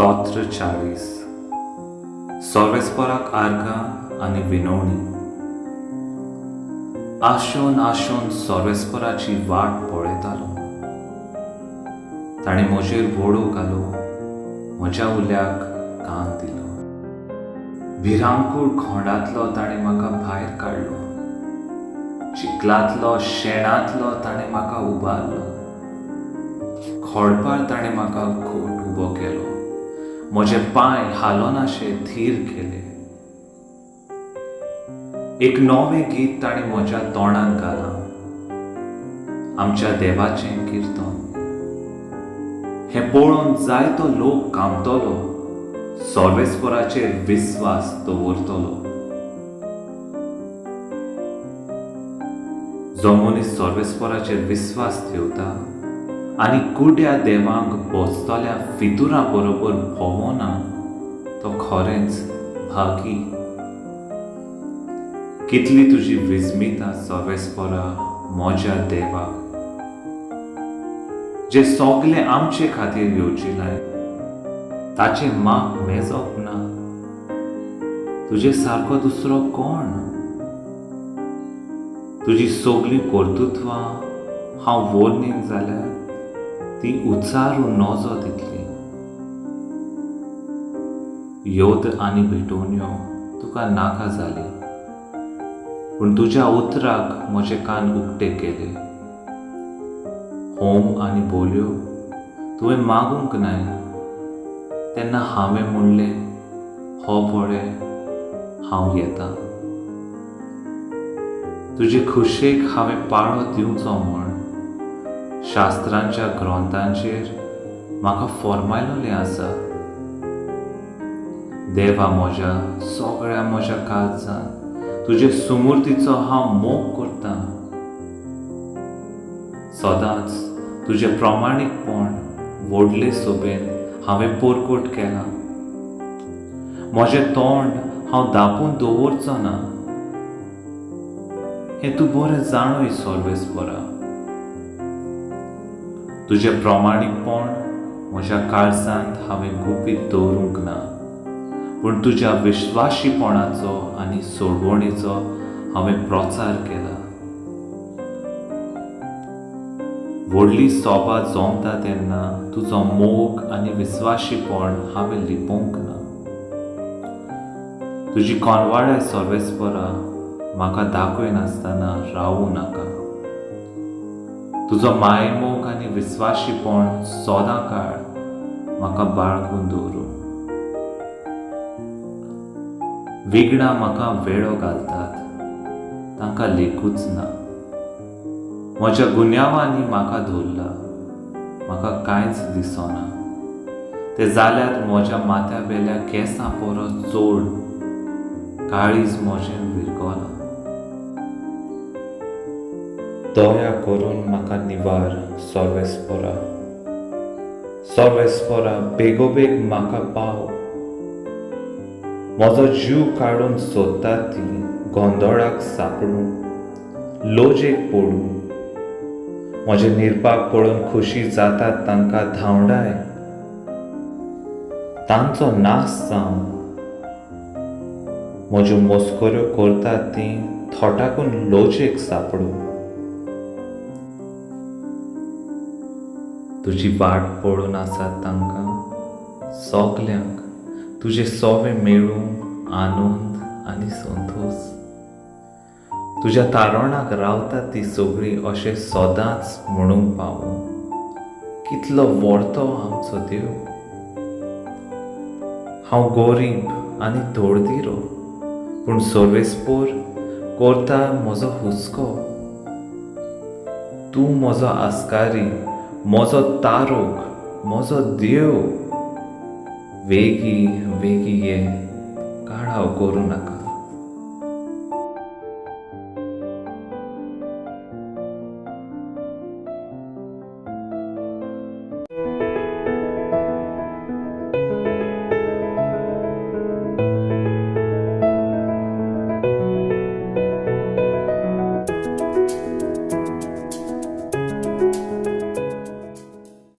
स्तोत्र 40. सर्वेस्पराक आर्गां आनी विनवणी. आशोन आशोन सर्वेस्पराची वाट पळयतालो. ताणें म्हजेर वडो घालो, म्हज्या उल्याक कान दिलो. भिरांकूळ खोंडांतलो ताणें म्हाका भायर काडलो, चिखलांतलो शेणांतलो ताणें म्हाका उबारलो. खडपार ताणें म्हाका घट उबो केलो, म्हजे पांय हालोनाशे थीर केले. एक नवें गीत ताणें म्हज्या तोंडांत घालां, आमच्या देवाचें किर्तन. हें पळोवन जायतो लोक कामतलो, सर्वेस्पराचेर विस्वास दवरतलो. जो मनीस सर्वेस्पराचेर विस्वास ठेवता आनी कुड्या देवांक बसतल्या फितुरां बरोबर भोंवना, तो खरेंच भागी. कितली तुजी विस्मिता सर्वेस्परा म्हज्या देवा, जे सगळे आमचे खातीर येवजिलाय, ताचें माप मेजप ना. तुजे सारको दुसरो कोण? तुजी सगळीं कर्तृत्वां हांव वर्णीन जाल्यार ती उच्चारूं नजो तितली. योद आनी भेटवण्यो तुका नाका जाली, पूण तुज्या उतराक म्हजे कान उक्ते केले. होम आनी बोलयो तुवें मागूंक नाय, तेन्ना हांवें म्हणलें, हो पळय हांव येता. तुजे खुशेक हांवें पाळो दिवचो म्हूण शास्त्रांच्या ग्रंथांचेर म्हाका फॉर्मायलोलें आसा. देवा म्हज्या, सगळ्या म्हज्या काळजान तुजे सुमूर्तीचो हांव मोग करतां. सदांच तुजें प्रमाणीकपण व्हडले सोबेन हांवें परकोट केलां. म्हजें तोंड हांव धांपून दवरचो ना, हें तूं बरें जाणूय सर्वेस्परा. तुजें प्रमाणीकपण म्हज्या काळजांत हांवें गुपीत दवरूंक ना, पूण तुज्या विश्वाशीपणाचो आनी सोडवणेचो हांवें प्रचार केला. व्हडली सोबा जमता तेन्ना तुजो मोग आनी विश्वाशीपण हांवें लिपोवंक ना. तुजी कोनवाडाय सर्वेस्परा म्हाका दाखयनासतना रावूं नाका. तुजो मायमोग आनी विश्वाशीपण सदां काळ म्हाका बाळगून दवरूं. विघ्नां म्हाका वेळो घालतात, तांकां लेखूच ना. म्हज्या गुन्यांवांनी म्हाका धरला, म्हाका कांयच दिसना. ते जाल्यार म्हज्या माथ्या वेल्या केंसां परस चड काळीज म्हजें विरगलां. दया करून म्हाका निवार सर्वेस्परा. सर्वेस्परा बेगोबेग म्हाका पाव. म्हजो जीव काडून सोदतात ती गोंदळाक सांपडूं, लोजेक पडूं. म्हजे निर्पाक पळोवन खोशी जातात तांकां धांवडाय, तांचो नाश जावं. म्हज्यो मस्कऱ्यो करतात ती थोटाकून लोजेक सांपडूं. तुजी वाट पळोवन आसात तांकां सगल्यांक तुजे सोवे मेळूं आनंद आनी संतोश. तुज्या तारणाक रावतात ती सगळीं अशें सदांच म्हणूंक पावूं, कितलो व्हरतो आमचो देव. हांव गरीब आनी धोडदिरो, पूण सर्वेस्पोर करता म्हजो हुस्को. तूं म्हजो आस्कारी, म्हजो तारोक, म्हजो देव. वेगीं वेगीं ये, काळाव करूं नाका.